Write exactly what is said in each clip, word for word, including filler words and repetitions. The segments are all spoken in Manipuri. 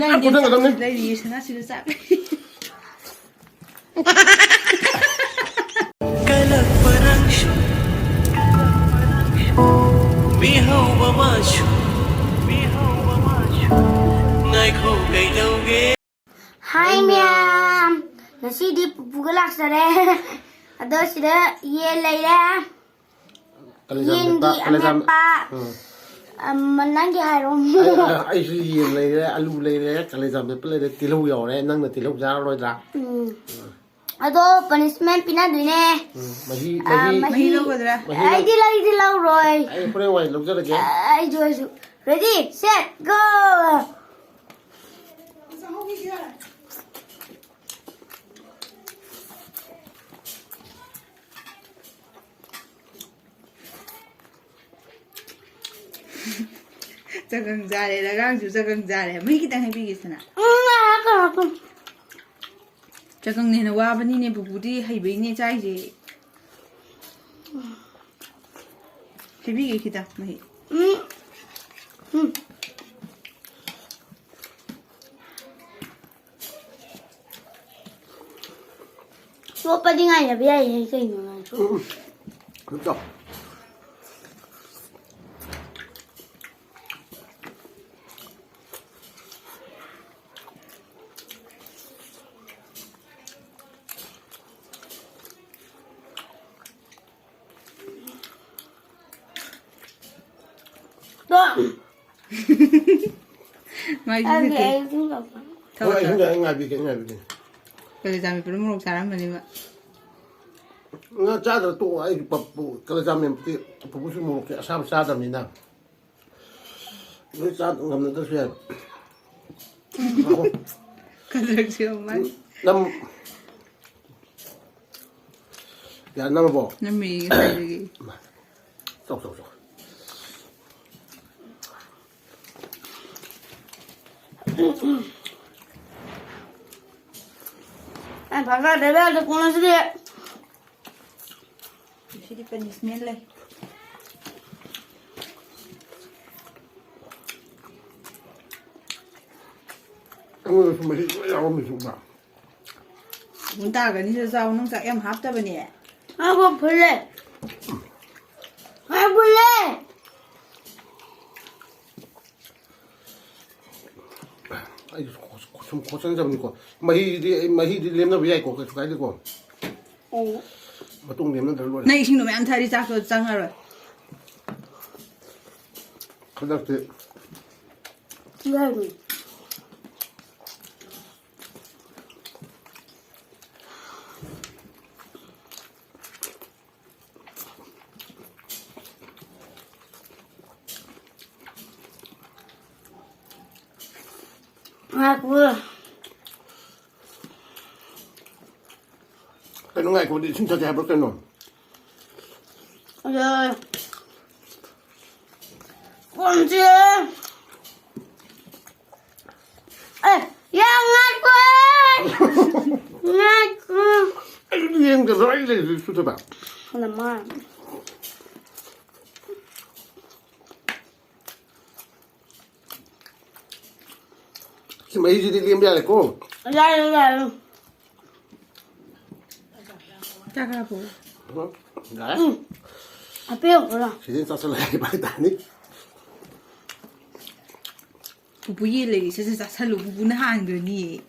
ꯂꯩꯔꯤꯌꯦ, ꯄꯨꯊꯣꯛꯀꯗꯕꯅꯤ꯫ ꯂꯩꯔꯤꯌꯦ, ꯁꯅꯥꯁꯤꯗ ꯆꯥꯛ ꯂꯩꯔꯤ꯫ ꯀꯜꯂꯛꯄ ꯅꯪꯁꯨ, ꯃꯤꯍꯧꯕ ꯃꯥꯁꯨ, ꯉꯥꯏꯈꯣ ꯀꯩꯗꯧꯒꯦ? ꯍꯥꯏ ꯃꯌꯥꯝ, ꯉꯁꯤꯗꯤ ꯄꯨꯄꯨꯒ ꯂꯥꯛꯆꯔꯦ꯫ ꯑꯗꯣ ꯁꯤꯗ ꯌꯦꯟ ꯂꯩꯔꯦ꯫ ꯀꯂꯦꯖꯥ ꯌꯦꯟꯒꯤ ꯃꯦꯠꯄ, ꯀꯂꯦꯖꯥ ꯃꯦꯠ-, ꯑꯃꯦꯠꯄ꯫ ꯎꯝ꯫ ꯑꯝ, ꯅꯪꯒꯤ ꯍꯥꯏꯔꯣ꯫ ꯑꯩ, ꯑꯩꯁꯨ ꯌꯦꯟ ꯂꯩꯔꯦ, ꯑꯂꯨ ꯂꯩꯔꯦ, ꯀꯂꯦꯖꯥ ꯃꯦꯠꯄ ꯂꯩꯔꯦ, ꯇꯤꯜꯍꯧ ꯌꯥꯎꯔꯦ꯫ ꯅꯪꯅ ꯇꯤꯜꯍꯧ ꯆꯥꯔꯔꯣꯏꯗ꯭ꯔꯥ? ꯎꯝ꯫ ꯑꯗꯣ punishment ꯄꯤꯅꯗꯣꯏꯅꯦ꯫ ꯎꯝ, ꯃꯍꯤ, ꯑ, ꯃꯍꯤ, ꯃꯍꯤ ꯂꯧꯒꯗ꯭ꯔꯥ? ꯃꯍꯤ ꯂꯧ-, ꯑꯩꯗꯤ ꯂꯩꯗꯤ ꯂꯧꯔꯣꯏ꯫ ꯑꯩ ꯍꯣꯔꯦꯟ ꯋꯥꯏ ꯂꯧꯖꯔꯒꯦ꯫ ꯑꯩꯁꯨ, ꯑꯩꯁꯨ꯫ Ready, set, go! ꯆꯒꯪ ꯆꯥꯔꯦ, ꯔꯒꯥꯡꯁꯨ ꯆꯒꯪ ꯆꯥꯔꯦ꯫ ꯃꯍꯤ ꯈꯤꯇꯪ ꯍꯩꯕꯤꯒꯦ, ꯁꯅꯥ꯫ ꯎꯝ, ꯉꯥꯏꯍꯥꯛ ꯉꯥꯏꯍꯥꯛ꯫ ꯆꯒꯪꯅ ꯍꯦꯟꯅ ꯋꯥꯕꯅꯤꯅꯦ, ꯄꯨꯄꯨꯗꯤ ꯍꯩꯕꯩꯅꯦ ꯆꯥꯏꯁꯦ꯫ ꯍꯩꯕꯤꯒꯦ ꯈꯤꯇꯪ ꯃꯍꯤ꯫ ꯎꯝ꯫ ꯎꯝ꯫ ꯆꯣꯞꯄꯗꯤ ꯉꯥꯏꯅꯕ ꯌꯥꯏꯍꯦ, ꯀꯩꯅꯣ ꯅꯪꯁꯨ꯫ ꯎꯝ, ꯎꯝ꯫ ꯑꯗꯨꯝ ꯆꯥꯎ꯫ ꯇꯣ꯫ ꯃꯥꯏꯁꯨ ꯑꯗꯨꯗꯤ ꯁꯤꯠꯇꯦ꯫ ꯑꯩ ꯏꯁꯤꯡ ꯊꯛꯄ꯫ ꯊꯛꯑꯣ, ꯍꯣꯏ, ꯑꯩ ꯊꯛꯑꯣ꯫ ꯁꯤꯡꯗ ꯑꯩ ꯉꯥꯏꯕꯤꯒꯦ, ꯑꯩ ꯉꯥꯏꯕꯤꯒꯦ꯫ ꯀꯂꯦꯖꯥ ꯃꯦꯠꯄꯗꯣ ꯃꯣꯔꯣꯛ ꯆꯥꯔꯝꯃꯅꯦꯕ꯫ ꯉꯥ ꯆꯥꯗ꯭ꯔ ꯇꯣꯛꯑꯣ, ꯑꯩ ꯄꯞ-, ꯄꯨ-, ꯀꯂꯦꯖꯥ ꯃꯦꯠꯄꯗꯤ ꯄꯨꯄꯨꯁꯨ ꯃꯣꯔꯣꯛꯁꯦ ꯑꯁꯥꯕ ꯆꯥꯗꯕꯅꯤꯅ꯫ ꯂꯣꯏ ꯆꯥ ꯉꯝꯅꯗ꯭ꯔꯁꯨ ꯌꯥꯏ꯫ ꯀꯗꯔꯁꯨ ꯌꯥꯝ ꯃꯥꯜꯂꯤ꯫ ꯅꯝ-, ꯌꯥ, ꯅꯝꯃꯕꯣ? ꯅꯝꯃꯤ ꯉꯁꯥꯏꯗꯒꯤ꯫ ꯆꯥꯎ, ꯆꯥꯎ, ꯆꯥꯎ꯫ ꯑꯩ ꯐꯥꯖꯗꯦ ꯏꯕꯦꯝꯃ, ꯀꯣꯟ ꯑꯁꯤꯗꯤ꯫ ꯁꯤꯗꯤ punishment ꯂꯩ꯫ ꯑꯩꯉꯣꯟꯗꯁꯨ ꯃꯍꯤ ꯂꯣꯏ ꯌꯥꯎꯔꯝꯃꯤ ꯁꯨꯝꯕ꯫ ꯃꯨꯟ ꯇꯥꯒꯅꯤꯗ ꯆꯥꯎ, ꯅꯪ ꯆꯥꯛ ꯌꯥꯝ ꯍꯥꯞꯇꯕꯅꯦ꯫ ꯉꯥꯏꯈꯣ, ꯐꯨꯜꯂꯦ꯫ ꯉꯥꯏꯈꯣ, ꯐꯨꯜꯂꯦ꯫ ꯑꯩ ꯁꯨꯝ ꯈꯣꯠꯆꯟꯖꯕꯅꯤꯀꯣ꯫ ꯃꯍꯤꯗꯤ, ꯑꯩ ꯃꯍꯤꯗꯤ ꯂꯦꯝꯅꯕ ꯌꯥꯏꯀꯣ, ꯀꯩꯁꯨ ꯀꯥꯏꯗꯦꯀꯣ꯫ ꯎꯝ꯫ ꯃꯇꯨꯡ ꯂꯦꯝꯅꯗ꯭ꯔ ꯂꯣꯏꯔꯦ꯫ ꯅꯪ ꯏꯁꯤꯡꯗꯣ ꯃꯌꯥꯝ ꯊꯛꯑꯗꯤ ꯆꯥꯛꯇꯣ ꯆꯪꯉꯔꯣꯏ꯫ ꯍꯟꯗꯛꯇꯤ꯫ ꯌꯥꯏꯅꯦ꯫ ꯉꯥꯏꯈꯣ꯫ ꯀꯩꯅꯣ ꯉꯥꯏꯈꯣꯗꯤ ꯏꯁꯤꯡ ꯊꯛꯀꯦ ꯍꯥꯏꯕ꯭ꯔꯣ ꯀꯩꯅꯣ? ꯑꯗꯣ ꯀꯣꯟꯁꯦ꯫ ꯑꯦ, ꯌꯥ, ꯉꯥꯏꯈꯣ! ꯉꯥꯏꯈꯣ! ꯑꯩ ꯌꯦꯡꯗꯕ꯭ꯔꯣ? ꯑꯩ ꯂꯩꯔꯤꯁꯨ ꯁꯨꯊꯕ꯫ ꯍꯣꯏꯅ ꯃꯥ꯫ ꯁꯤ ꯃꯍꯤꯁꯤꯗꯤ ꯂꯦꯝꯕ ꯌꯥꯔꯦꯀꯣ? ꯌꯥꯔꯦ, ꯌꯥꯔꯦ꯫ ꯆꯥꯛ ꯈꯔ ꯄꯨꯔꯛꯑꯣ꯫ ꯎꯝ, ꯌꯥꯔꯦ꯫ ꯎꯝ꯫ ꯍꯥꯞꯄꯤꯔꯛꯑꯣꯔꯣ? ꯁꯤꯗꯤ ꯆꯥꯁꯜꯂꯦ ꯍꯥꯏꯕ ꯍꯥꯏꯇꯥꯔꯦ꯫ ꯄꯨꯄꯨ ꯌꯦꯟ ꯂꯩꯔꯤ, ꯁꯠ ꯁꯠ ꯆꯥꯁꯜꯂꯨ, ꯄꯨꯄꯨꯅ ꯍꯥꯟꯈ꯭ꯔꯅꯤꯌꯦ꯫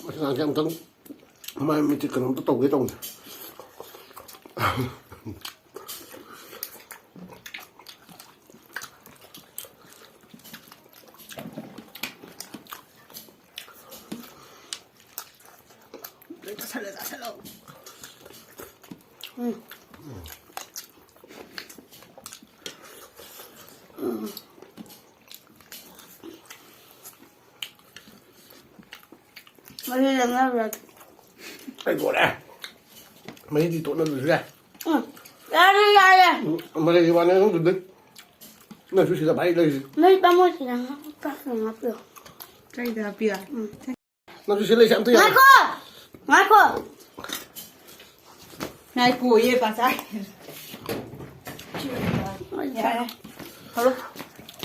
ꯃꯁꯤ ꯑꯉꯥꯡꯁꯦ ꯑꯃꯨꯛꯇꯪ ꯃꯃꯥꯏ ꯃꯃꯤꯠꯁꯦ ꯀꯩꯅꯣꯝꯇ ꯇꯧꯒꯦ ꯇꯧꯅꯤ꯫ ꯂꯣꯏ ꯆꯥꯁꯜꯂꯣ, ꯆꯥꯁꯜꯂꯣ꯫ ꯎꯝ꯫ ꯃꯍꯤ ꯂꯪꯅꯕ꯭ꯔꯥ? ꯑꯩ ꯂꯣꯏꯔꯦ꯫ ꯃꯍꯤꯗꯤ ꯇꯣꯠꯅꯗ꯭ꯔꯁꯨ ꯌꯥꯏ꯫ ꯎꯝ꯫ ꯌꯥꯔꯦ, ꯌꯥꯔꯦ꯫ ꯎꯝ, ꯃꯔꯩꯒꯤ ꯋꯥꯅꯦ ꯅꯪꯗꯨꯗꯤ꯫ ꯅꯪꯁꯨ ꯁꯤꯗ ꯚꯥꯏ ꯂꯩꯔꯤꯁꯤ꯫ ꯃꯍꯤ ꯄꯥꯝꯃꯣꯏ, ꯁꯤꯗ ꯉꯥ ꯈꯛꯇ ꯍꯥꯞꯄꯤꯌꯣ꯫ ꯀꯩꯗ ꯍꯥꯞꯄꯤꯌꯣ? ꯎꯝ꯫ ꯅꯪꯁꯨ ꯁꯤ ꯂꯩꯁꯦ ꯑꯝꯇ ꯌꯥꯔꯦ꯫ ꯉꯥꯏꯈꯣ! ꯉꯥꯏꯈꯣ! ꯉꯥꯏꯈꯣꯌꯦ, ꯄꯥꯆꯥ꯫ ꯌꯥꯔꯦ꯫ ꯍꯧꯔꯣ꯫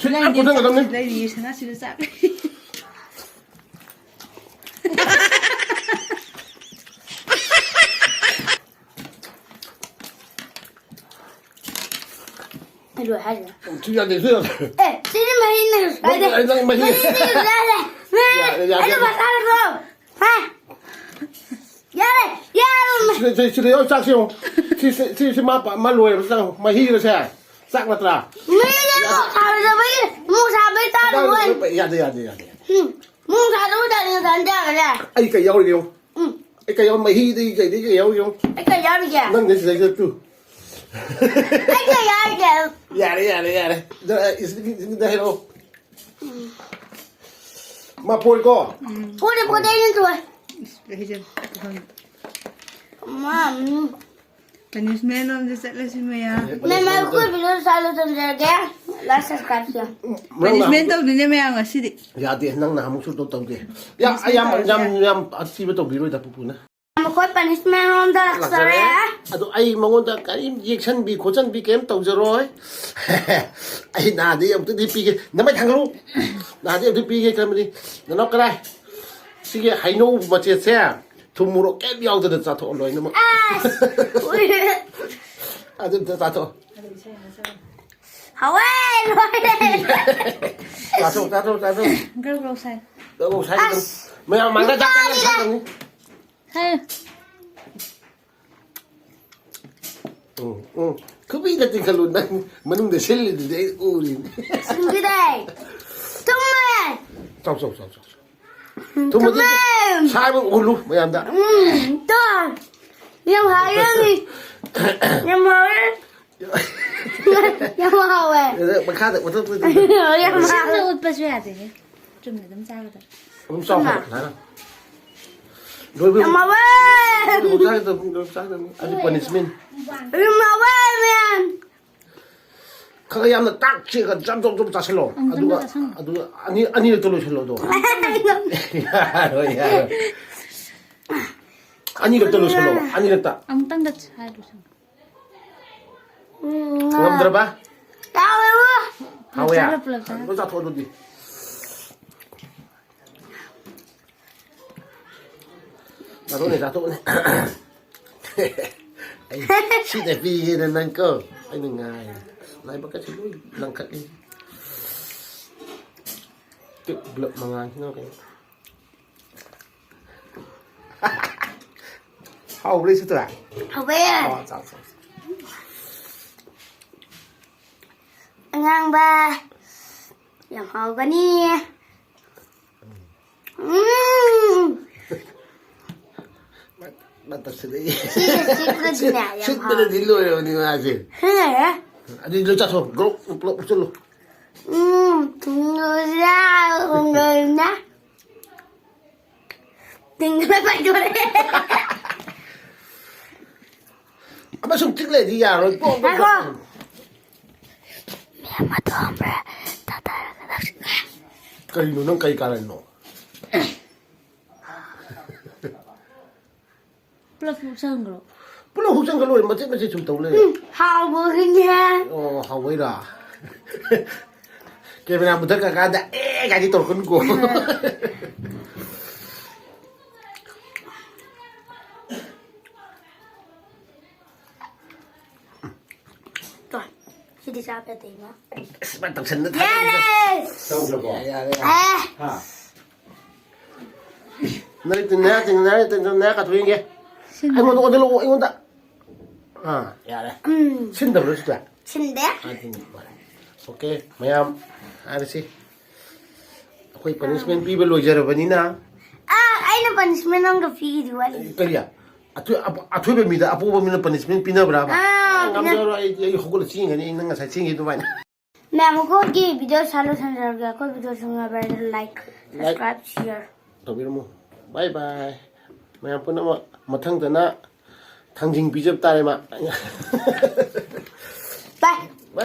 ꯁꯤꯗ ꯌꯥꯝ ꯄꯨꯊꯒꯗꯕꯅꯤ꯫ ꯂꯩꯔꯤꯌꯦ, ꯁꯅꯥꯁꯤꯗ ꯆꯥꯛ꯫ ꯑꯩ ꯂꯣꯏ ꯍꯥꯏꯔꯦ꯫ ꯁꯤ ꯌꯥꯗꯦ, ꯁꯤ ꯌꯥꯗꯦ꯫ ꯑꯦ, ꯁꯤꯗꯤ ꯃꯍꯤꯅ ꯌꯥꯗꯦ꯫ ꯅꯪ ꯃꯍꯤ꯫ ꯃꯍꯤꯗꯤ ꯌꯥꯗꯦ꯫ ꯌꯥꯔꯦ, ꯌꯥꯔꯦ꯫ ꯑꯩꯅ ꯄꯥꯆꯥ ꯍꯥꯏꯔꯣ꯫ ꯍꯥ? ꯌꯥꯔꯦ, ꯌꯥꯔꯦ꯫ ꯁꯤꯗ, ꯁꯤꯗ, ꯁꯤꯗ ꯌꯥꯎ, ꯆꯥꯛꯁꯦ ꯌꯦꯡꯉꯣ꯫ ꯁꯤ, ꯁꯤ, ꯁꯤ, ꯁꯤ ꯃꯥ ꯄꯥ-, ꯃꯥ ꯂꯣꯏꯔꯕ ꯆꯥꯛ ꯌꯦꯡꯉꯣ꯫ ꯃꯍꯤꯒꯁꯦ꯫ ꯆꯥꯛ ꯅꯠꯇ꯭ꯔꯥ? ꯃꯍꯤꯁꯦ ꯃꯣꯔꯣꯛ ꯁꯥꯕꯗꯕꯒꯤ, ꯃꯣꯔꯣꯛ ꯁꯥꯕꯩ ꯆꯥꯗꯕ ꯑꯣꯏ꯫ ꯌꯥꯗꯦ, ꯌꯥꯗꯦ, ꯌꯥꯗꯦ꯫ ꯎꯝ, ꯃꯣꯔꯣꯛ ꯁꯥꯗꯕ ꯆꯥꯅꯤꯡꯉꯦ, ꯆꯥꯅꯤꯡꯗꯦ꯫ ꯑꯩ ꯀꯩ ꯌꯥꯎꯔꯤꯒꯦ ꯌꯦꯡꯉꯣ꯫ ꯎꯝ꯫ ꯑꯩ ꯀꯩ ꯌꯥꯎ-, ꯃꯍꯤꯗꯒꯤ ꯀꯩꯗꯒꯤ ꯀꯩ ꯌꯥꯎꯔꯤꯒꯦ ꯌꯦꯡꯉꯣ꯫ ꯑꯩ ꯀꯩ ꯌꯥꯎꯔꯤꯒꯦ? ꯅꯪ ꯁꯤꯗꯩꯁꯤꯗ ꯇꯨ꯫ ꯑꯩ ꯀꯩ ꯌꯥꯎꯔꯤꯒꯦ? ꯌꯥꯔꯦ, ꯌꯥꯔꯦ, ꯌꯥꯔꯦ꯫ ꯗ-, ꯏꯁ-, ꯏꯁ-, ꯏꯁ-, ꯍꯥꯏꯔꯛꯑꯣ꯫ ꯃꯥ ꯄꯣꯔꯦꯀꯣ? ꯄꯣꯔꯦ, ꯄꯣꯔꯦ, ꯑꯩꯅ ꯇꯣꯛꯑꯦ꯫ ꯏꯁ, ꯍꯩꯖꯜ-, ꯃꯥ, ꯎꯝ꯫ Punishment ꯔꯣꯝꯗ ꯆꯠꯂꯁꯤ ꯃꯌꯥꯝ꯫ ꯃꯦꯝ, ꯑꯩꯈꯣꯏ video ꯆꯥꯂꯨ ꯇꯝꯖꯔꯒꯦ꯫ Like, subscribe ꯁꯦ꯫ ꯅꯪꯅ punishment ꯇꯧꯗꯣꯏꯅꯦ ꯃꯌꯥꯝ ꯉꯁꯤꯗꯤ꯫ ꯌꯥꯗꯦ, ꯅꯪꯅ ꯑꯃꯨꯛꯁꯨ ꯇꯧ-, ꯇꯧꯗꯦ꯫ ꯌꯥꯝ, ꯌꯥꯝ, ꯌꯥꯝ, ꯌꯥꯝ ꯑꯊꯤꯕ ꯇꯧꯕꯤꯔꯣꯏꯗ ꯄꯨꯄꯨꯅ꯫ ꯑꯩꯈꯣꯏ punishment ꯔꯣꯝꯗ ꯂꯥꯛꯆꯔꯦ꯫ ꯑꯗꯣ ꯑꯩ ꯃꯉꯣꯟꯗ ꯀꯔꯤꯝ ꯌꯦꯛꯁꯟꯕꯤ ꯈꯣꯠꯆꯟꯕꯤ ꯀꯔꯤꯝ ꯇꯧꯖꯔꯣꯏ꯫ ꯑꯩ ꯅꯍꯥꯟꯗꯩ ꯑꯃꯨꯛꯇꯗꯤ ꯄꯤꯒꯦ꯫ ꯅꯃꯥꯏ ꯊꯥꯡꯒꯠꯂꯨ꯫ ꯅꯍꯥꯟꯗꯩ ꯑꯃꯨꯛꯇ ꯄꯤꯒꯦ ꯈꯟꯕꯅꯤ꯫ ꯅꯅꯥꯎ ꯀꯔꯥꯏ? ꯁꯤꯒꯤ ꯍꯩꯅꯧ ꯃꯆꯦꯠꯁꯦ ꯊꯨꯝ ꯃꯣꯔꯣꯛ ꯀꯩꯝ ꯌꯥꯎꯗꯅ ꯆꯥꯊꯣꯛꯑꯣ ꯂꯣꯏꯅꯃꯛ꯫ ꯑꯁ! ꯎꯏ꯫ ꯑꯗꯨ ꯑꯝꯇ ꯆꯥꯊꯣꯛꯑꯣ꯫ ꯍꯥꯎꯋꯦ, ꯂꯣꯏꯔꯦ꯫ ꯆꯥꯊꯣꯛ, ꯆꯥꯊꯣꯛ, ꯆꯥꯊꯣꯛ꯫ ꯒ꯭ꯔꯧ ꯒ꯭ꯔꯧ ꯁꯥꯏ꯫ ꯒ꯭ꯔꯧ ꯒ꯭ꯔꯧ ꯁꯥꯏ ꯑꯗꯨꯝ꯫ ꯑꯁ! ꯃꯌꯥꯝ ꯃꯥꯡꯗ ꯆꯥꯛ ꯆꯥꯅꯕ ꯅꯨꯄꯥꯅꯤꯅ꯫ ꯁꯥꯗꯕꯅꯤ꯫ ꯍꯥꯏ꯫ ꯎꯝ, ꯎꯝ꯫ ꯈꯨꯕꯤꯗ ꯇꯤꯡꯈꯠꯂꯨ, ꯅꯪ ꯃꯅꯨꯡꯗ ꯁꯤꯜꯂꯤꯗꯨꯗꯤ ꯑꯩ ꯎꯔꯤꯅꯤ꯫ ꯁꯤꯡꯕꯤꯗꯦ꯫ ꯊꯨꯝꯃꯦ꯫ ꯆꯥꯎ, ꯆꯥꯎ, ꯆꯥꯎ, ꯆꯥꯎ꯫ ꯊꯨꯝꯕꯗꯤ ꯊꯨꯝꯃꯦ꯫ ꯁꯥꯏꯕ ꯎꯍꯜꯂꯨ ꯃꯌꯥꯝꯗ꯫ ꯎꯝ, ꯇꯣ꯫ ꯌꯥꯝ ꯍꯥꯎꯋꯦ꯫ ꯌꯥꯝ ꯍꯥꯎꯋꯦ꯫ ꯌꯥꯝ ꯍꯥꯎꯋꯦ꯫ ꯑꯗ ꯃꯈꯥꯗ ꯃꯊꯛꯇ ꯌꯥꯝ ꯍꯥꯎꯋꯦ꯫ ꯁꯤꯡꯅ ꯎꯠꯄꯁꯨ ꯌꯥꯗꯦꯍꯦ꯫ ꯆꯨꯝꯅ ꯑꯗꯨꯝ ꯆꯥꯒꯗꯕ꯫ ꯑꯗꯨꯝ ꯆꯥꯎ ꯍꯥꯏꯕ, ꯁꯨꯃꯥꯏꯅ꯫ ꯂꯣꯏꯕ ꯌꯥꯝ ꯍꯥꯎꯋꯦ꯫ ꯂꯣꯏꯕ ꯆꯥꯒꯗꯕꯅꯤ, ꯂꯣꯏꯕ ꯆꯥꯒꯗꯕꯅꯤ꯫ ꯑꯗꯨ punishment꯫ ꯌꯥꯝ ꯍꯥꯎꯋꯦ, ꯃꯌꯥꯝ꯫ ꯈꯔ ꯌꯥꯝꯅ ꯇꯥꯛ ꯆꯦꯒ ꯖꯝ ꯖꯝ ꯖꯝ ꯆꯥꯁꯤꯜꯂꯣ꯫ ꯎꯝ, ꯑꯗꯨꯒ, ꯖꯝ ꯖꯝ ꯆꯥꯁꯤꯜꯂꯣ꯫ ꯑꯗꯨꯒ ꯑꯅꯤ-, ꯑꯅꯤꯔꯛꯇ ꯂꯣꯏꯁꯤꯜꯂꯣ ꯑꯗꯣ꯫ ꯌꯥꯔꯣꯏ, ꯌꯥꯔꯣꯏ꯫ ꯑꯅꯤꯔꯛꯇ ꯂꯣꯏꯁꯜꯂꯣꯕ, ꯑꯅꯤꯔꯛꯇ꯫ ꯑꯃꯨꯛꯇꯪꯗ ꯍꯥꯏꯔꯨꯁꯟ꯫ ꯎꯝ, ꯉꯝꯗ꯭ꯔꯕ? ꯆꯥꯎꯋꯦꯕꯣ꯫ ꯍꯥꯎꯋꯦ? ꯆꯥꯔꯣ, ꯄꯨꯂꯞ ꯆꯥꯔꯣ꯫ ꯂꯣꯏ ꯆꯥꯊꯣꯛꯑꯣ ꯑꯗꯨꯗꯤ꯫ ꯆꯥꯊꯣꯛꯅꯦ, ꯆꯥꯊꯣꯛꯅꯦ꯫ ꯑꯩ ꯁꯤꯗ ꯄꯤꯒꯦꯅ ꯅꯪ ꯀꯣ꯫ ꯑꯩꯅ ꯉꯥꯏ꯫ ꯂꯥꯏꯕꯛꯀꯁꯦ ꯂꯣꯏ ꯂꯪꯈꯠꯂꯤ꯫ ꯇꯤꯞ ꯕ꯭ꯂꯞ ꯃꯉꯥꯜꯁꯤꯅ ꯀꯩꯅꯣ꯫ ꯍꯥꯎꯕ꯭ꯔꯥ ꯁꯤꯠꯇ꯭ꯔꯥ? ꯍꯥꯎꯋꯦ꯫ ꯑꯣ, ꯆꯥꯎ, ꯆꯥꯎ, ꯆꯥꯎ꯫ ꯑꯉꯥꯡꯕ꯫ ꯌꯥꯝ ꯍꯥꯎꯒꯅꯤ꯫ ꯎꯝ꯫ ꯃꯇꯝꯁꯤꯗ ꯁꯤꯒ ꯁꯤꯠꯄꯗꯤꯅꯦ ꯌꯥꯝ ꯍꯥꯎ-, ꯁꯤꯠꯄꯗꯗꯤ ꯂꯣꯏꯔꯕꯅꯤ ꯃꯥꯁꯦ꯫ ꯍꯦ꯫ ꯑꯗꯨꯗꯤ ꯂꯣꯏ ꯆꯥꯊꯣꯛ, ꯒ꯭ꯔꯣꯞ ꯄꯨꯂꯞ ꯎꯞꯆꯜꯂꯨ꯫ ꯎꯝ, ꯊꯨꯝꯗꯨꯁꯨ ꯌꯥꯎꯔꯕꯅꯤꯅ꯫ ꯇꯤꯡꯒꯅ ꯄꯥꯏꯗꯣꯔꯦ꯫ ꯑꯃ ꯁꯨꯝ ꯆꯤꯛ ꯂꯩꯗꯤ ꯌꯥꯔꯣꯏ꯫ ꯄꯣꯛ, ꯄꯣꯛ, ꯄꯣꯛ꯫ ꯉꯥꯏꯈꯣ꯫ ꯃꯤ ꯑꯃ ꯊꯣꯛꯑꯝꯕ꯭ꯔꯥ? ꯇꯥ-, ꯇꯥꯔꯒ ꯅꯛꯁꯤꯜꯂꯦ꯫ ꯀꯔꯤꯅꯣ ꯅꯪ ꯀꯔꯤ ꯀꯥꯔꯟꯅꯣ? ꯄꯨꯂꯞ ꯍꯨꯞꯆꯟꯈ꯭ꯔꯣ꯫ ꯄꯨꯂꯞ ꯍꯨꯞꯆꯟꯈ꯭ꯔ ꯂꯣꯏꯔꯦ, ꯃꯆꯦꯠ ꯃꯆꯦꯠ ꯁꯨꯝ ꯇꯧ ꯂꯩꯔꯦ꯫ ꯎꯝ, ꯍꯥꯎꯕꯒꯤꯅꯦ꯫ ꯑꯣ, ꯍꯥꯎꯕꯩꯔꯥ? ꯀꯦꯃꯦꯔꯥ ꯃꯨꯊꯠꯈ꯭ꯔꯀꯥꯟꯗ "ꯑꯦ" ꯀꯥꯏꯗꯤ ꯇꯧꯔꯛꯀꯅꯨꯀꯣ꯫ ꯇꯣ, ꯁꯤꯗꯤ ꯆꯥꯕ ꯌꯥꯗꯦ, ꯏꯃꯥ꯫ ꯑꯁ, ꯃꯥ ꯇꯧꯁꯟꯅ ꯌꯥꯔꯦ! ꯊꯥꯖꯟꯗ꯫ ꯇꯧꯗ꯭ꯔꯕꯣ? ꯌꯥꯔꯦ, ꯌꯥꯔꯦ꯫ ꯑꯦ! ꯍꯥ? ꯅꯌꯥ ꯇꯤꯡ, ꯅꯌꯥ ꯇꯤꯡ, ꯅꯌꯥ ꯇꯤꯡ, ꯅꯌꯥ ꯀꯥꯊꯣꯛ ꯌꯦꯡꯒꯦ꯫ ꯁꯤꯟꯕ꯫ ꯑꯩꯉꯣꯟꯗ ꯑꯣꯟꯁꯤꯜꯂꯛꯑꯣ, ꯑꯩꯉꯣꯟꯗ꯫ ꯑꯥ, ꯌꯥꯔꯦ꯫ ꯎꯝ꯫ ꯁꯤꯟꯗꯕ꯭ꯔꯣ ꯁꯤꯗ? ꯁꯤꯟꯗꯦ꯫ ꯑꯥ, ꯁꯤꯟꯗꯦ꯫ ꯐꯔꯦ꯫ ꯑꯣꯀꯦ, ꯃꯌꯥꯝ ꯍꯥꯏꯔꯁꯤ꯫ ꯑꯩꯈꯣꯏ ꯄꯅꯤꯁꯃꯦꯟ ꯄꯤꯕ ꯂꯣꯏꯖꯔꯕꯅꯤꯅ꯫ ꯑꯥ, ꯑꯩꯅ ꯄꯅꯤꯁꯃꯦꯟ ꯑꯃꯒ ꯄꯤꯈꯤꯗꯤ ꯋꯥꯠꯂꯤ꯫ ꯀꯔꯤ? ꯑꯊꯣꯏ-, ꯑꯄ-, ꯑꯊꯣꯏꯕ ꯃꯤꯗ ꯑꯄꯣꯕ ꯃꯤꯅ ꯄꯅꯤꯁꯃꯦꯟ ꯄꯤꯅꯕ꯭ꯔꯥꯕ? ꯑꯥ, ꯄꯤꯅ- ꯉꯝꯖꯔꯣꯏ, ꯑꯩ, ꯑꯩ ꯍꯧꯒꯠꯂ ꯆꯦꯟꯒꯅꯤ, ꯑꯩ ꯅꯪ ꯉꯁꯥꯏ ꯆꯦꯟꯈꯤ ꯑꯗꯨꯃꯥꯏꯅ꯫ ꯃꯌꯥꯝ, ꯑꯩꯈꯣꯏꯒꯤ ꯚꯤꯗꯤꯑꯣ ꯁꯥ ꯂꯣꯏꯁꯟꯖꯔꯒꯦ꯫ ꯑꯩꯈꯣꯏ ꯚꯤꯗꯤꯑꯣ ꯆꯨꯝꯅꯕ like, like, subscribe, share ꯇꯧꯕꯤꯔꯝꯃꯨ꯫ Bye bye꯫ ꯃꯌꯥꯝ ꯄꯨꯝꯅꯃꯛ ꯃꯊꯪꯗꯅ ꯊꯥꯡꯖꯤꯡ ꯄꯤꯖꯕ ꯇꯥꯔꯦ ꯃꯥ꯫ Bye꯫